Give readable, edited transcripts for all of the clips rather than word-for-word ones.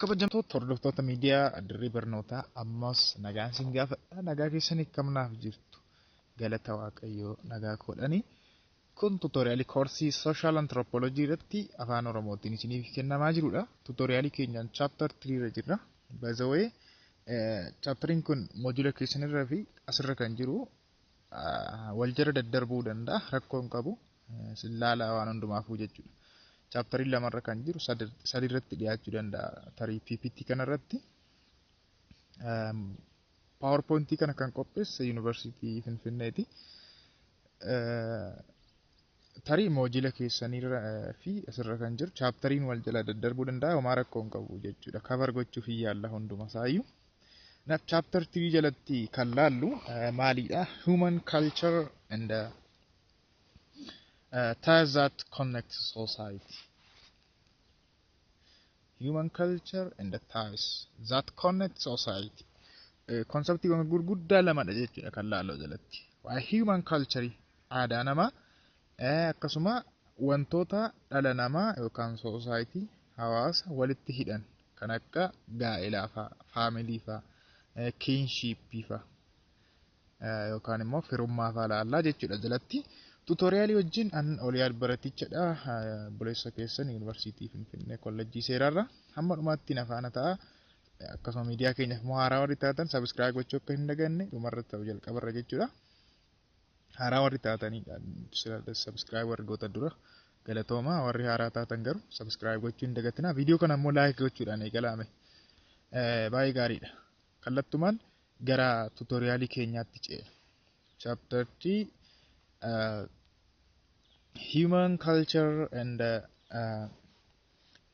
Kabajamtoota hordoftoota miidiyaa Dirree Barnootaa, ammas nagaan isin gaafadha. Nagaa keessanii kamnaaf jirtu? Galata Waaqayyoo, nagaa koodhani. Kun tutorialii koorsii Social Anthropology irratti afaan Oromootiin isiniif kennamaa jirudha. Tutorialii keenyaan chapter 3 irra jirra. By the way, chapteriin kun module keessanirra fi asirra kan jiru wal jala daddarbuu danda'a, rakkoo hin qabu. Isin laalaa waan hundumaafuu jechuudha. Chapterii lamarra kan jiru sadi irratti dhiyaachuu danda'a tarii PPT kanarratti. PowerPointii kana kan qopheesse Yuunivarsiitii Finfinneeti. Tarii module keessanirra fi asirra kan jiru chapteriin wal jala daddarbuu danda'a, homaa rakkoo hin qabu jechuudha. Cover gochuuf hin yaalla hunduma isaayyuu. Kanaaf chapter 3 jalatti kan laallu maalidha? Human culture and ties that connect society. Human culture and the ties that connect society. Conceptiiwwan gurguddaa lamadha jechuudha kan laallu jalatti. Waa'ee human culture, aadaa namaa, akkasuma wantoota dhala namaa yookaan society, hawaasa walitti hidhan kan akka gaa'elaa fa'a, family fa'a, kinshipii fa'a yookaan immoo firummaa fa'a laallaa jechuudha jalatti. Tutorialii wajjin an Oliyaad Baratichadha. Buleessa keessan Yuunivarsiitii Finfinnee Kolleejjii Seeraarra hamma dhumaatti na faana ta'a. Akkasuma miidiyaa keenyaaf immoo haaraa warri taatan subscribe gochuu akka hin daganne, dhumarra ta'u jalqabarra jechuudha. Haaraa warri taatanidha subscribe warri gootan dura galatooma, warri haaraa taatan garuu subscribe gochuu hin dagatinaa. Viidiyoo kana immoo like gochuudhaan eegalaame. Baay'ee gaariidha. Kallattumaan gara tutorialii keenyaatti ceena. Chapter 3, Human Culture and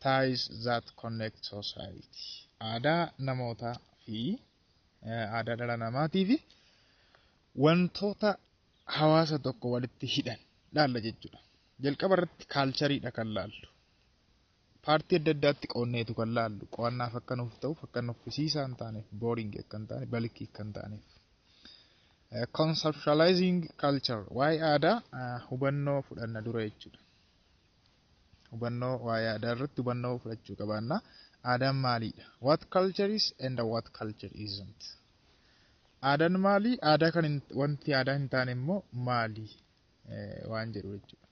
Ties that connect society. Aadaa namootaa fi aadaa dhala namaatii fi wantoota hawaasa tokko walitti hidhan laalla jechuudha. Jalqaba irratti cultureiidha kan laallu. Partii adda addaatti qoonneetu kan laallu. Qo'annaaf akka nuuf ta'uuf, akka nuffisiisaa hin taaneef, boring akka hin taane, bulky akka hin taaneef. Conceptualizing culture, waa'ee aadaa hubannoo fudhanna dura jechuudha. Hubannoo waa'ee aadaa irratti hubannoo fudhachuu qabaanna. Aadaan maalidha? What culture is and what culture isn't? Aadaan maali? Aadaa kan wanti aadaa hin taane immoo maali? Waan jedhu jechuudha.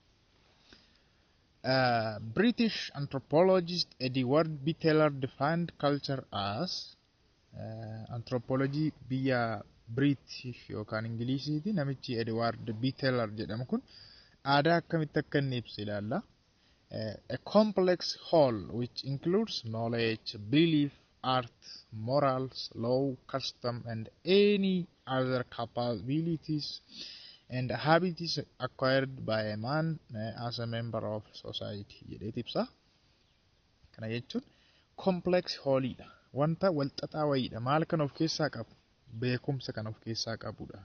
British anthropologist Edward B. Taylor defined culture as anthropology biyya British yookaan Ingiliziiti namichi Edward B. Taylor jedhamu kun aadaa akkamitti akka inni ibsu ilaalla. A complex whole which includes knowledge, belief, art, morals, law, custom, and any other capabilities and habits acquired by a man as a member of society jedheet ibsa. Kana jechuun complex wholeidha. Wanta walxaxaa wayiidha. Maal kan of keessaa qabu? Beekumsa kan of keessaa qabudha.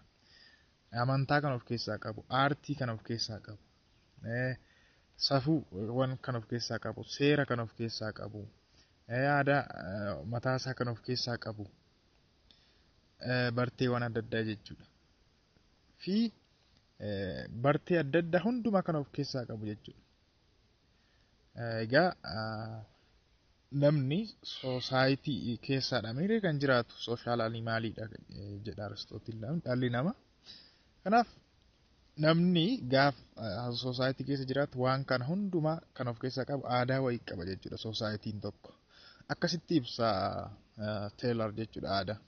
Amantaa kan of keessaa qabu. Aartii kan of keessaa qabu. Safuuwwan kan of keessaa qabu. Seera kan of keessaa qabu. Aadaa mataasaa kan of keessaa qabu. Barteewwan adda addaa jechuudha. Fi bartee adda addaa hundumaa kan of keessaa qabu jechuudha. Egaa namni society keessaadha miiree kan jiraatu, social animaliidha jedha Aristootil dhalli namaa. Kanaaf namni gaaf society keessa jiraatu waan kana hundumaa kan of keessaa qabu aadaa wayii qaba jechuudha societyn tokko. Akkasitti ibsa Taylor jechuudha aadaa.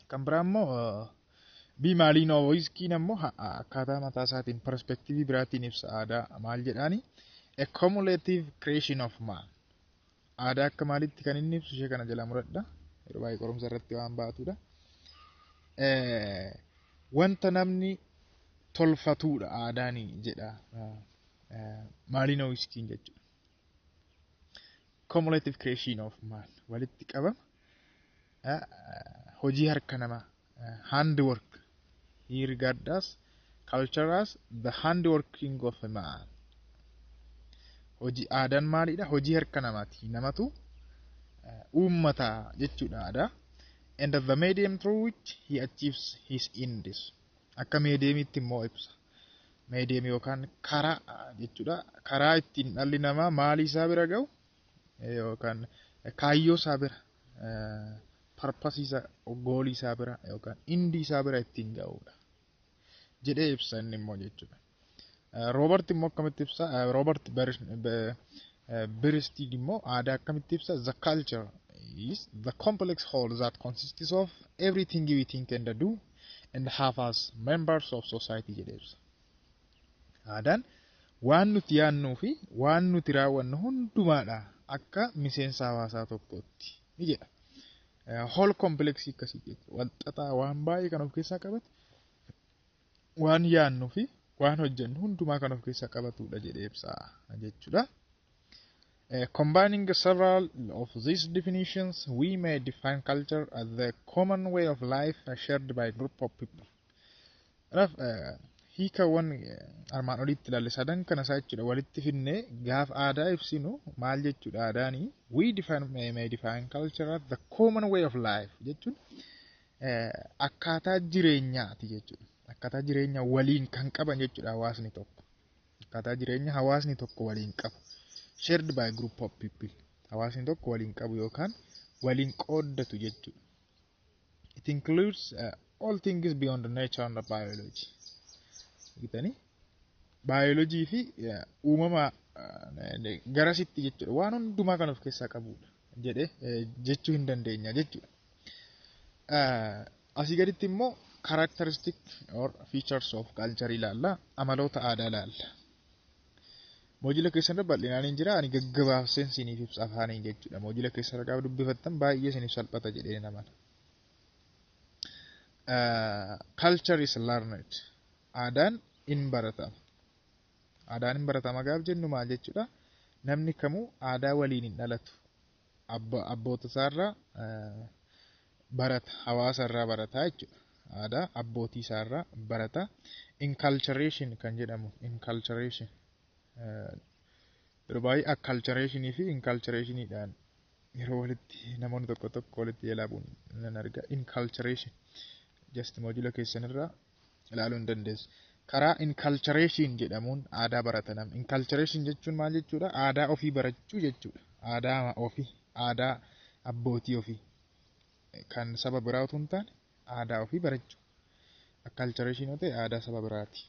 Kan biraa immoo B. Malinowskiin ammoo akkaataa mataa isaatiin perspectiveii biraatiin ibsa aadaa. Maal jedhaani? A cumulative creation of man. Aadaa akka maalitti kan inni ibsu ishee kana jala muradha. Yeroo baay'ee qorumsa irratti waan baatudha. Wanta namni tolfatuudha aadaanii jedha Malinowskiin jechuudha. Cumulative creation of man, walitti qabama hojii harka namaa, handwork. He regards culture as the handworking of a man. Hojii aadaan maalidha? Hojii harka namaati. Namatu uummata jechuudha aadaa. And the medium through which he achieves his ends. Akka mediumitti immoo ibsa. Medium yookaan karaa jechuudha. Karaa ittiin dhalli namaa maalii isaa bira ga'u yookaan Kaayyoo isaa bira, purpose isaa, goalii isaa bira yookaan endii isaa bira ittiin ga'uudha jedhee ibsa inni immoo jechuudha. Robert immoo akkamitti ibsa? Robert Bierstedt immoo aadaa akkamitti ibsa? The culture is the complex whole that consists of everything we think and do and have as members of society jedhee ibsa. Aadaan waan nuti yaadnuu fi waan nuti raawwannu hundumaadha akka miseensa hawaasaa tokkootti ni jedha. Whole complexii akkasii jechuudha. Walxaxaa waan baay'ee kan of keessaa qabate, waan yaadnuu fi waan hojjennu hundumaa kan of keessaa qabatudha jedhee ibsa jechuudha. Combining several of these definitions, we may define culture as the common way of life shared by a group of people. Kanaaf hiikawwan armaan olitti ilaalle sadan kana isaa jechuudha walitti finnee gaafa aadaa ibsinu maal jechuudha aadaanii? We define may define culture as the common way of life jechuun akkaataa jireenyaati jechuudha. Akkaataa jireenya waliin kan qaban jechuudha hawaasni tokko. Akkaataa jireenya hawaasni tokko waliin qabu. Shared by a group of people. Hawaasni tokko waliin qabu yookaan waliin qooddatu jechuudha. It includes all things beyond nature and biology. Gitanii baayoloojii fi uumama garasitti jechuudha. Waan hundumaa kan of keessaa qabudha jedhee jechuu hin dandeenya jechuudha. Asii gaditti immoo characteristic or features of culture ilaalla. Amaloota aadaa ilaalla. Module keessan irra bal'inaan hin jira. Ani gaggabaabseen isiniif ibsa afaaniin jechuudha. Module keessan irra gaafa dubbifattan baay'ee isiniif salphata jedhee namana. Culture is learned. Aadaan in baratama. Aadaan hin baratama gaaf jennu maal jechuudha? Namni kamuu aadaa waliin hin dhalatu. Abboota isaarraa barata, hawaasa irraa barata jechuudha. Aadaa abbootii isaarraa barata. Enculturation kan jedhamu, enculturation yeroo baay'ee acculturationii fi enculturationiidhaan yeroo walitti namoonni tokko tokko walitti jalaa bu'uun nan arga. Enculturation just module keessanirraa ilaaluu hin dandeessu. Karaa enculturation jedhamuun aadaa barata namni. Enculturation jechuun maal jechuudha? Aadaa ofii barachuu jechuudha. Aadaa ofii, aadaa abbootii ofii kan saba biraa utuu hin taane aadaa ofii barachuu. Acculturation yoo ta'e aadaa saba biraati.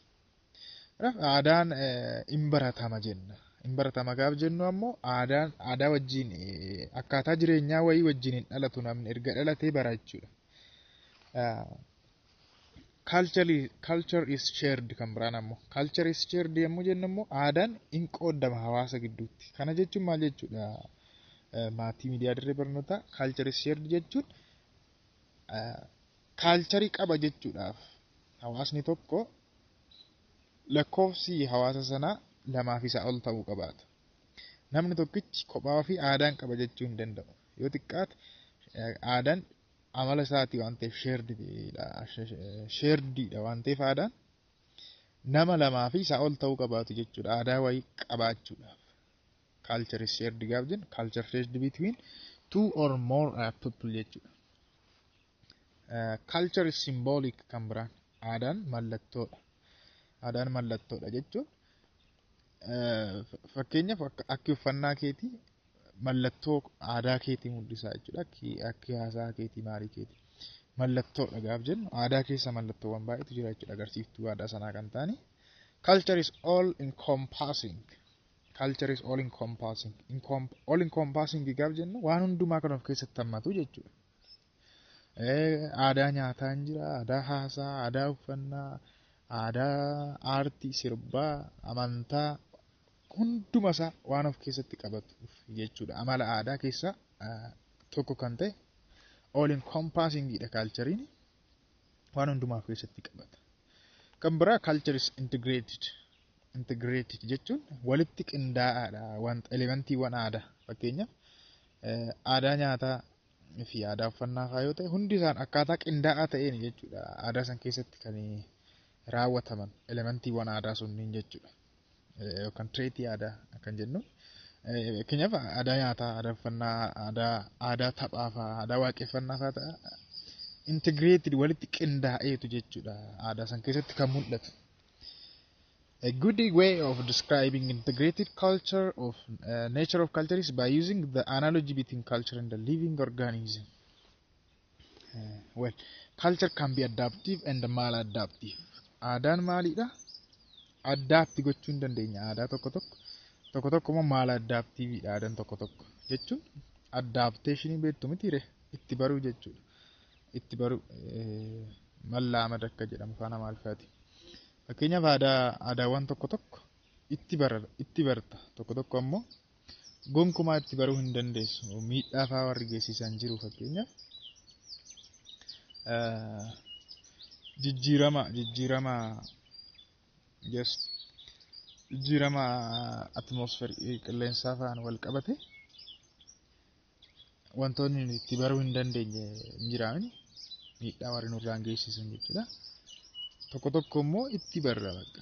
Kanaaf aadaan hin baratama jenna. Hin baratama gaaf jennu ammoo aadaan aadaa wajjin akkaataa jireenyaa wayii wajjin hin dhalatu, namni erga dhalatee bara jechuudha. Culture is shared kan biraan ammoo, culture is shared yommuu jennu immoo aadaan hin qooddama hawaasa gidduutti. Kana jechuun maal jechuudha? Maatii miidiyaa dirree barnootaa, culture is shared jechuun cultureii qaba jechuudhaaf hawaasni tokko lakkoofsi hawaasa sanaa lamaaf isaa ol ta'uu qabaata. Namni tokkichi kophaa ofii aadaan qaba jechuu hin danda'u. Yoo xiqqaate aadaan amala isaatii waan ta'eef, sharedidha waan ta'eef, aadaan nama lamaa fi isaa ol ta'uu qabaatu jechuudha. Aadaa wayii qabaachuudhaaf. Culture is shared gaaf jennu culture shared between two or more people jechuudha. Culture is symbolic kan biraan aadaan mallattoodha. Aadaan mallattoodha jechuun fakkeenyaaf akki uffannaa keetii mallattoo aadaa keetii mul'isaa jechuudha. Akki haasaa keetii, maalii keetii mallattoodha gaaf jennu aadaa keessa mallattoowwan baay'eetu jira jechuudha agarsiiftuu aadaa sanaa kan ta'ani. Culture is all encompassing. Culture is all encompassing. All encompassing gaaf jennu waan hundumaa kan of keessatti hammatu jechuudha. Aadaa nyaataa hin jira, aadaa haasaa, aadaa uffannaa, aadaa aartii, sirbaa, amantaa, hunduma isaa waan of keessatti qabatu jechuudha. Amala aadaa keessaa tokko kan ta'e all encompassingidha, cultureiin waan hundumaa of keessatti qabata. Kan biraa culture is integrated. Integrated jechuun walitti qindaa'aadha wanta elementiiwwan aadaa, fakkeenyaaf aadaa nyaataa fi aadaa uffannaa fa'aa yoo ta'e, hundi isaan akkaataa qindaa'aa ta'een jechuudha aadaa san keessatti kan raawwataman elementiiwwan aadaa sunniin jechuudha. Yookaan traitii aadaa kan jennu. Fakkeenyaaf aadaa nyaataa, aadaa uffannaa, aadaa taphaa fa'aa, aadaa waaqeffannaa fa'aa ta'a. Integrated, walitti qindaa'eetu jechuudha aadaa san keessatti kan mul'atu. A good way of describing integrated culture of nature of culture is by using the analogy between culture and the living organism. Well, culture can be adaptive and maladaptive. Aadaan maalidha? Adapt gochuu hin dandeenya aadaa tokko tokko. Tokko tokko immoo maladaptiveidha aadaan tokko tokko. Jechuun adaptationii beektu mitiire, itti baruu jechuudha. Itti baruu, mallaamada akka jedhamu afaan Amaariffaati. Fakkeenyaaf, aadaawwan tokko tokko itti barta, tokko tokko ammoo gonkumaa itti baruu hin dandeessu. Miidhaa fa'aa warri geessisan jiru. Fakkeenyaaf, jijjiirama just jijjiirama atmosferii, qilleensaa fa'aan wal qabate wantoonni nuti itti baruu hin dandeenye hin jiraamini, miidhaa warri nurraan geessisan jechuudha. Tokko tokko immoo itti barra bakka.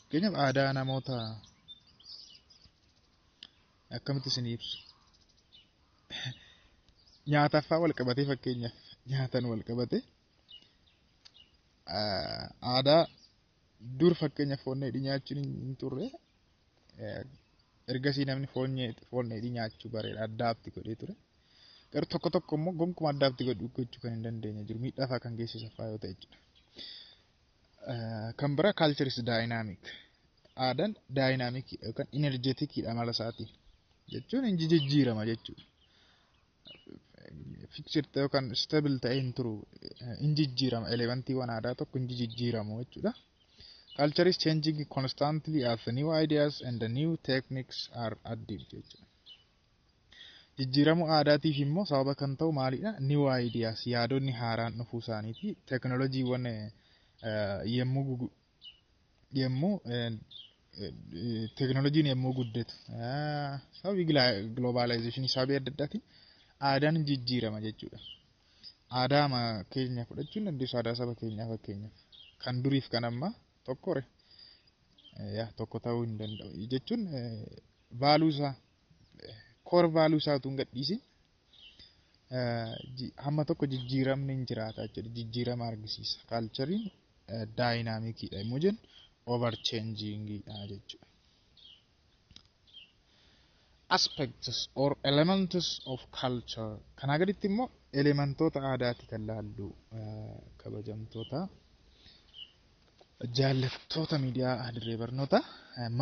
Fakkeenyaaf, aadaa namoota akkamitti isin ibsu? Nyaataaf fa'aa wal qabatee, fakkeenyaaf nyaatan wal qabate, aadaa dur fakkeenyaaf foon dheedhii nyaachuun hin turre. Ergasii namni foon dheedhii nyaachuu bareera, adapt godhee ture. Garuu tokko tokko immoo gonkumaa adapt gochuu kan hin dandeenye jiru, miidhaa fa'aa kan geessisan fa'aa yoo ta'e jechuudha. Kan biraa, culture is dynamic. Aadaan dynamicidha yookaan energeticidha amala isaatiin. Jechuun hin jijjiirama jechuudha. Fixed ta'e yookaan stable ta'ee hin turu, hin jijjiirama, elementiiwwan aadaa tokko hin jijjiiramu jechuudha. Culture is changing constantly as the new ideas and the new techniques are added jechuudha. Jijjiiramuu aadaatiif immoo sababa kan ta'u maalidha? New ideas, yaadonni haaraan dhufuu isaaniiti. Teknooloojiiwwan yommuu teknooloojiin yommuu guddatu, sababii globalizationii, sababii adda addaatiin aadaan jijjiirama jechuudha. Aadaa keenya fudhachuu hin dandeessu, aadaa saba keenyaa fakkeenyaaf kan duriif kan ammaa tokkore yaa tokko ta'uu hin danda'u jechuun, value isaa, core value isaa utuu hin gadhiisin hamma tokko jijjiiramni hin jiraata jechuudha. Jijjiirama argisiisa. Cultureiin dynamicidha yommuu jennu over changingidha jechuudha. Aspects or elements of culture. Kanaa gaditti immoo elementoota aadaati kan laallu, kabajamtoota jaallattoota miidiyaa dirree barnoota.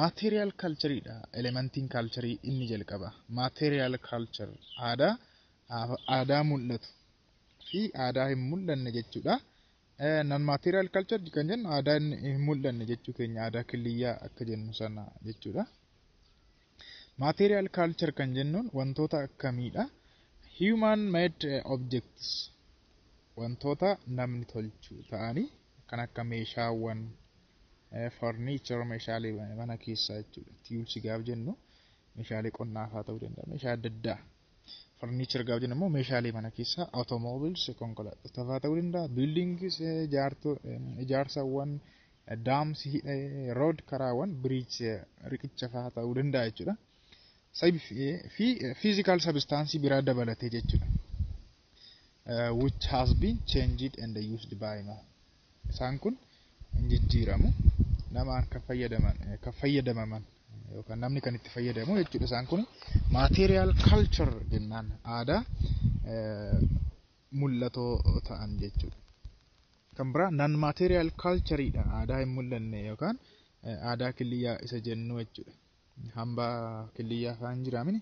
Material cultureidha. Elementiin culture inni jalqaba. Material culture, aadaa mul'atu fi aadaa hin mul'anne jechuudha. Non material culture kan jennu aadaa hin mul'anne jechuu keenya, aadaa killiyyaa akka jennu sana jechuudha. Material culture kan jennuun wantoota akkamiidha? Human made objects, wantoota namni tolchu ta'anii kan akka meeshaawwan, furniture, meeshaalee mana keessaa jechuudha. Tools gaaf jennu meeshaalee qonnaa fa'aa ta'uu danda'a, meeshaa adda addaa. Furniture gaaf jennu immoo meeshaalee mana keessaa, automobiles, konkolaattota fa'aa ta'uu danda'a, buildings, ijaarsawwan, dams, road, karaawwan, bridge, riqicha fa'aa ta'uu danda'a jechuudha. Fi physical substance biraa dabalatee jechuudha. Which has been changed and used by man. Isaan kun hin jijjiiramu. Namaan kan fayyadamaman yookaan namni kan itti fayyadamu jechuudha. Isaan kun material culture jennaan, aadaa mul'atoo ta'an jechuudha. Kan biraa non material cultureidha. Aadaa hin mul'anne yookaan aadaa killiyyaa isa jennu jechuudha. Hambaa killiyyaa fa'aa hin jiraamini.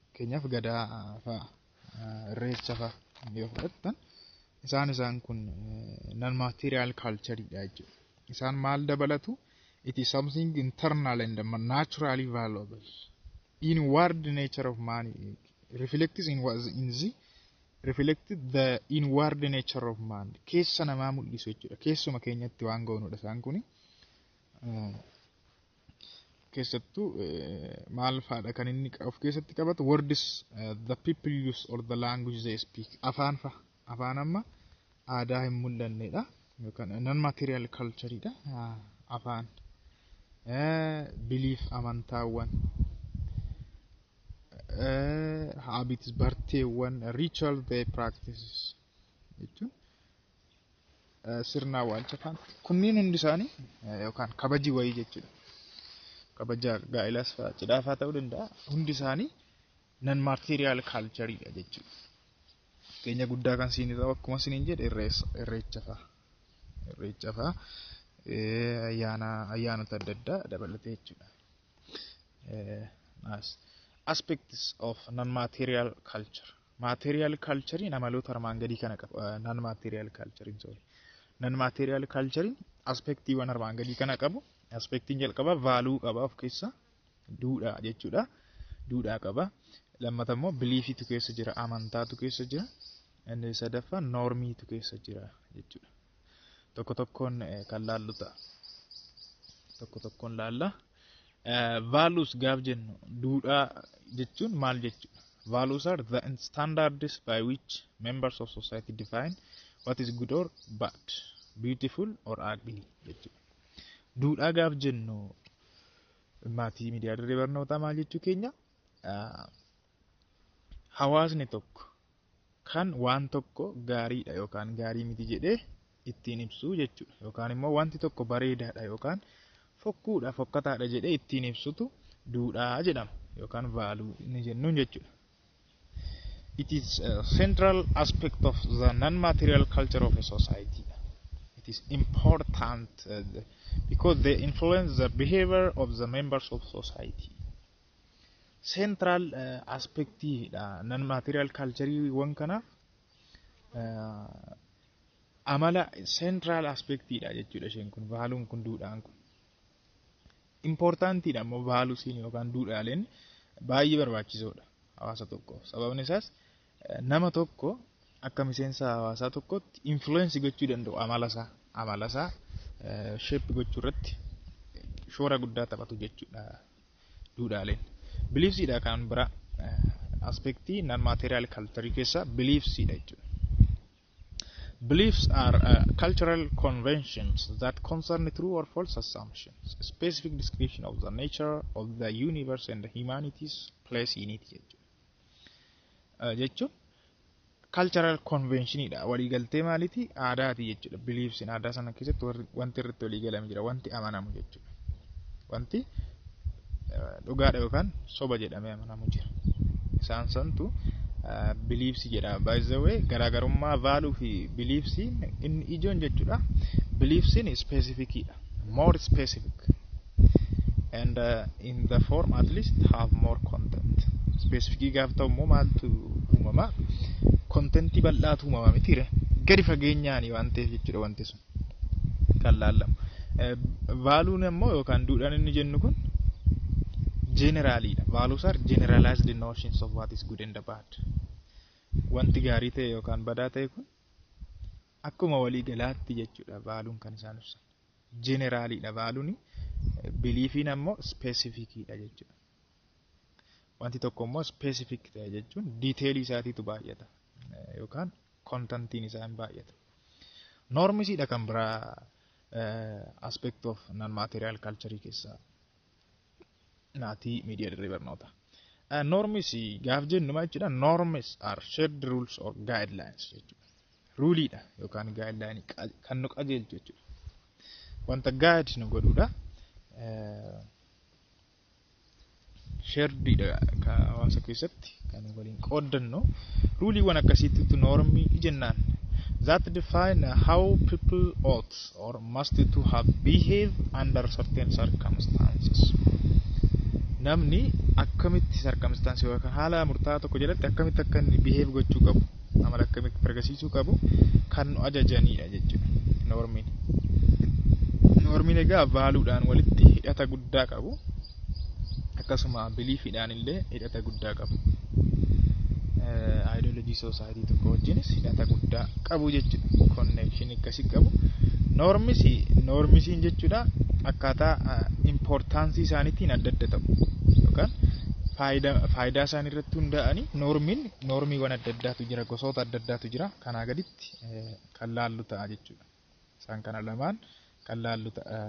Fakkeenyaaf, Gadaa fa'a, Irreecha fa'a yoo fudhattan isaan kun non material cultureidha jechuudha. Isaan maal dabalatu? It is something internal and naturally valuable. Inward nature of man reflects in was in the reflected the inward nature of man. Keessa namaa mul'isu jechuudha. Keessuma keenyatti waan goonudha isaan kuni. Keessattuu maal fa'aadha kan inni of keessatti qabatu? Words the people use or the language they speak. Afaan fa'a. Afaan amma aadaa hin mul'annedha. Yookaan non material cultureidha. Afaan. Belief, amantaawwan. Habits, barteewwan, ritual they practice jechuun Sirna awwaalcha fa'aan kunniin hundi isaanii yookaan kabaji wayii jechuudha. Kabaja gaa'ilaas fa'a, cidhaa fa'aa ta'uu danda'a. Hundi isaanii non material cultureidha jechuudha. Fakkeenya guddaa kan siin ta'u, akkuma isiniin jedhe, irreecha fa'a. Irreecha fa'a, ayyaana, ayyaanota adda addaa dabalatee jechuudha. Aspects of non-material culture. Material culture amaloota armaan gadii kana qaba. Non-material culture, sorry. Non-material culture aspectiiwwan armaan gadii kana qabu. Aspectiin jalqaba value qaba of keessa, duudhaa jechuudha. Duudhaa qaba. Lammata immoo beliefiitu keessa jira, amantaatu keessa jira. Inni sadaffaa normiitu keessa jira jechuudha. Tokko tokkoon kan laallu ta'a. Tokko tokkoon laalla. Values gaaf jennu, duudhaa jechuun maal jechuudha? Values are the standards by which members of society define what is good or bad, beautiful or ugly jechuudha. Duudhaa gaaf jennu, maatii miidiyaa dirree barnootaa, maal jechuu keenya? Hawaasni tokko kan waan tokko gaariidha yookaan gaarii miti jedhee ittiin ibsu jechuudha. Yookaan immoo wanti tokko bareedaadha yookaan fokkuudha, fokkataadha jedhee ittiin ibsutu duudhaa jedhama yookaan value inni jennuun jechuudha. It is a central aspect of the non-material culture of a society. It is important because they influence the behavior of the members of society. Central aspectiidha non-material culture kanaaf, amala central aspectiidha jechuudha isheen kun, valueun kun, duudhaan kun. Importantiidha immoo, valuesiin yookaan duudhaaleen baay'ee barbaachisoodha hawaasa tokkoof. Sababni isaas nama tokko akka miseensa hawaasaa tokkotti influence gochuu danda'u, amala isaa shape gochuu irratti shoora guddaa taphatu jechuudha duudhaaleen. Beliefsiidha kan biraa, aspectii non material culture keessaa beliefsiidha jechuudha. Beliefs are cultural conventions that concern true or false assumptions, a specific description of the nature of the universe and humanity's place in it jechuudha. Jechuun cultural conventionidha. Waliigaltee maaliiti? Aadaati jechuudha. Beliefsin aadaa sana keessatti wanti irratti waliigalame jira. Wanti amanamu jechuudha. Wanti dhugaadha yookaan soba jedhamee amanamu jira. Isaan santu beliefs jedhama. By the way, garaagarummaa value fi beliefsiin inni ijoon jechuudha. Beliefsiin specificidha. More specific. And in the form at least have more content. Specificii gaaf ta'u immoo maaltu uumama? Contentii bal'aatu uumama mitiire? Gadi fageenyaani waan ta'eef jechuudha wanti sun kan laallamu. Valueun immoo yookaan duudhaan inni jennu kun generaliidha. Values are generalized notions of what is good and bad. Wanti gaarii ta'e yookaan badaa ta'e kun akkuma walii galaatti jechuudha valueun kan isaan ibsan. Generaliidha valueun, beliefiin ammoo specificiidha jechuudha. Wanti tokko immoo specific ta'e jechuun detailii isaatiitu baay'ata yookaan contentiin isaa hin baay'ata. Normsiidha kan biraa, aspect of non material culture keessaa, maatii miidiyaa dirree barnoota. Norms gaaf jennu maal jechuudha? Norms are shared rules or guidelines jechuudha. Ruleiidha yookaan guideline kan nu qajeelchu jechuudha. Wanta guide nu godhudha. Sharedidha, hawaasa keessatti kan waliin qooddannu. Ruleiiwwan akkasiitti normii jennaan. That define how people ought or must to have behave under certain circumstances. Namni akkamitti circumstance yookaan haala murtaa'aa tokko jalatti akkamitti akka inni behave gochuu qabu, amala akkamitti agarsiisuu qabu kan nu ajajanidha jechuudha normiin. Normiin egaa valuedhaan walitti hidhata guddaa qabu. Akkasuma beliefiidhaan illee hidhata guddaa qabu. Ideology society tokko wajjinis hidhata guddaa qabu jechuudha. Connection akkasii qabu. Normsiin jechuudha akkaataa importanceii isaaniitiin adda adda ta'u. Yookaan faayidaa isaanii irratti hundaa'anii normiin normiiwwan adda addaatu jira, gosoota adda addaatu jira. Kanaa gaditti kan laallu ta'a jechuudha. Isaan kana lamaan kan laallu ta'a.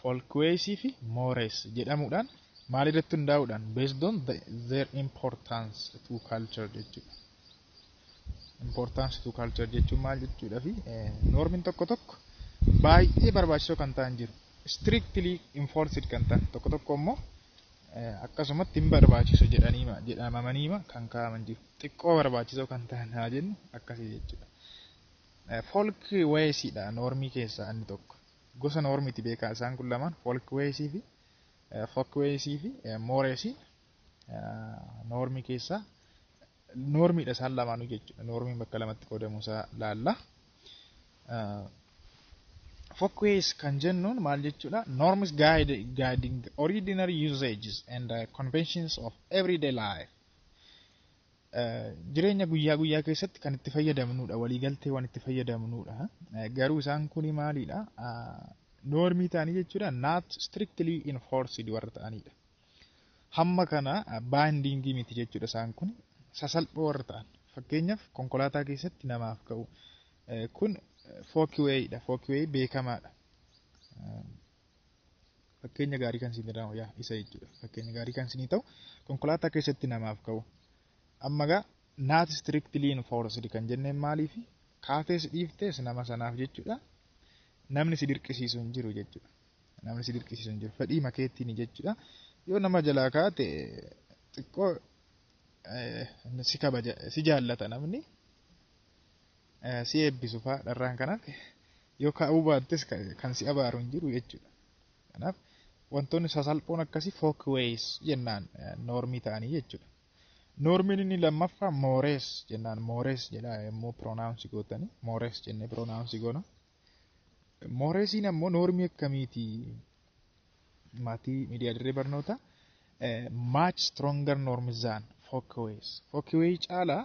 Folkwaysii fi mores jedhamuudhaan maal irratti hundaa'uudhaan? Based on their importance to culture jechuudha. Importance to culture jechuun maal jechuudha fi normiin tokko tokko baay'ee barbaachisoo kan ta'an jiru. Strictly enforced kan ta'an tokko tokko immoo akkasumatti hin barbaachisu jedhaniima jedhamamaniima kan kaa'aman jiru. Xiqqoo barbaachisoo kan ta'an haa jennu akkasii jechuudha. Folkwaysiidha normii keessaa inni tokko. Gosa normiiti beekaa isaan kun lamaan folkwaysii fi moresiin normii keessaa normiidha isaan lamaanuu jechuudha. Normiin bakka lamatti qoodamu isaa laalla. Folkways kan jennuun maal jechuudha? Norms guiding ordinary usages and conventions of everyday life. Jireenya guyyaa guyyaa keessatti kan itti fayyadamnudha. Waliigalteewwan itti fayyadamnudha. Garuu isaan kuni maalidha? Normii ta'anii jechuudha. Not strictly enforced warra ta'anidha. Hamma kana bindingii miti jechuudha isaan kun sasalphoo warra ta'an. Fakkeenyaaf, konkolaataa keessatti namaaf ka'u. Kun folkwayidha. Folkway beekamaadha. Fakkeenya gaarii kan isin ta'u yaa isa jechuudha. Fakkeenya gaarii kan isinii ta'u konkolaataa keessatti namaaf ka'u. Amma gaa not strictly enforced kan jenneen maaliifi kaatees dhiiftees nama sanaaf jechuudha. Namni si dirqisiisu hin jiru jechuudha. Namni si dirqisiisu hin jiru. Fedhii makeettiin jechuudha. Yoo nama jalaa kaate xiqqoo si kabaja, si jaallata namni. Si eebbisu fa'aa dharraan kanaaf yoo ka'uu baattes kan si abaaru hin jiru jechuudha. Kanaaf wantoonni sasalphoon akkasii folkways jennaan normii ta'anii jechuudha. Normiin inni lammaffaa mores jennaan. Mores jedha yommuu pronounce gootanii mores jennee pronounce goona. Moresiin ammoo normii akkamiiti, maatii miidiyaa dirree barnoota? Much stronger norms than folkways. Folkway caalaa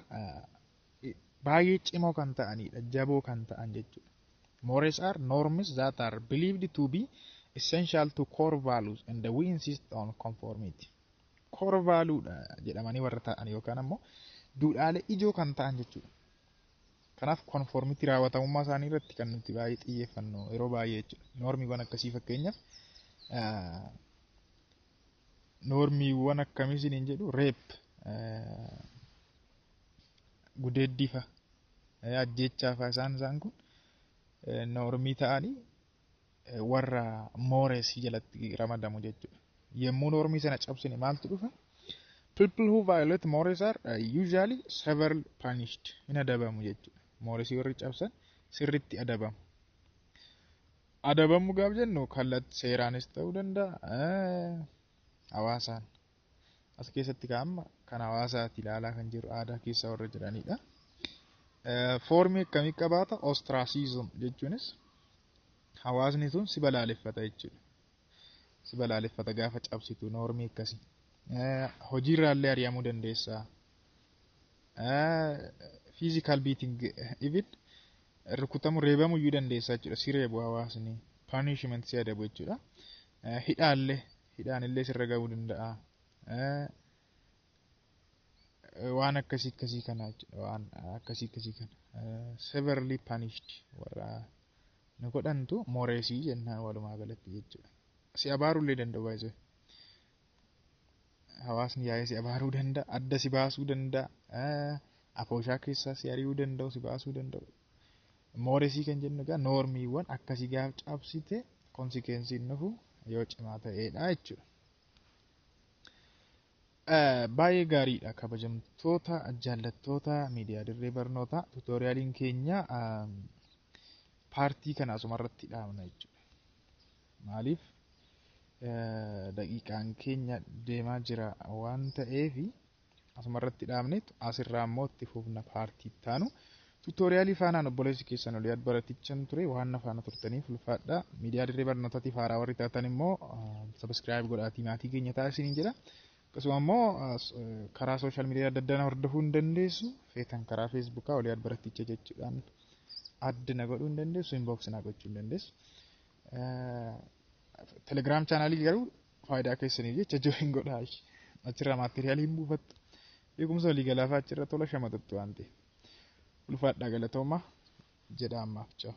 baay'ee cimoo kan ta'anidha, jaboo kan ta'an jechuudha. Mores are norms that are believed to be essential to core values and we insist on conformity. Core value dha jedhamanii warra ta'an yookaan ammoo duudhaalee ijoo kan ta'an jechuudha. Kanaaf conformity raawwatamummaa isaanii irratti kan nuti baay'ee xiyyeeffannu yeroo baay'ee jechuudha. Normiiwwan akkasii, fakkeenyaaf, normiiwwan akkamii isiniin jedhu, rape, gudeeddii fa'a, ajjeechaa fa'a, isaan kun normii ta'anii warra moresii jalatti ramadamu jechuudha. Yommuu normii sana cabsine maaltu dhufa? People who violate mores are usually severely punished. Hin adabamu jechuudha. Moresii warri cabsan sirritti adabamu. Adabamu gaaf jennu kallattii seeraanis ta'uu danda'a, hawaasaan. As keessatti kaa'amma kan hawaasaati ilaalaa kan jiru aadaa keessa warra jiranidha. Formii akkamii qabaata? Ostracism jechuunis hawaasni sun si balaaleffata jechuudha. Si balaaleffata gaafa cabsitu normii akkasii. Hojiirraallee ari'amuu dandeessa. Physical beating, even rukutamuu, reebamuu iyyuu dandeessa jechuudha. Si reebu hawaasni. Punishment, si adabu jechuudha. Hidhaallee, hidhaanillee sirra gahuu danda'a. Waan akkasii akkasii kana jechuudha. Waan akkasii akkasii kana. Severely punished warra nu godhantu moresii jennaan walumaa galatti jechuudha. Si abaaruu danda'u baay'ee. Hawaasni yaa'ee si abaaruu danda'a, adda si baasuu danda'a, afooshaa keessaa si ari'uu danda'u, si baasuu danda'u. Moresii kan jennu egaa normiiwwan akkasii gaaf cabsite consequenceiin dhufu yoo cimaa ta'edha jechuudha. Baay'ee gaariidha, kabajamtoota jaallattoota miidiyaa dirree barnootaa, tutorialiin keenya partii kana asumarratti dhaabna jechuudha. Maaliif, daqiiqaan keenya deemaa jira waan ta'eef asumarratti dhaabneetu asirraa immoo itti fufna partii itti aanu. Tutorialii faanaan obboleessi keessan olii baratichaan ture. Waan na faana turtaniif ulfaadha. Miidiyaa dirree barnootaatiif haaraa warri taatan immoo subscribe godhaatii maatii keenya taasisanii jedha. Akkasuma immoo karaa social media adda addaa na hordofuu hin dandeessu. Feetan karaa Facebookaa olii baraticha jechuudhaan adda na godhuu hin dandeessu. Inbox na gochuu hin dandeessu. Telegram channelii garuu faayidaa keessaniif jecha join godhaa. Achirraa materialii hin buufattu. Beekumsa waliigalaa fa'aa achirra tola shamatattu waan ta'eef. Ulfaadhaa, galatooma jedha ammaaf ciao.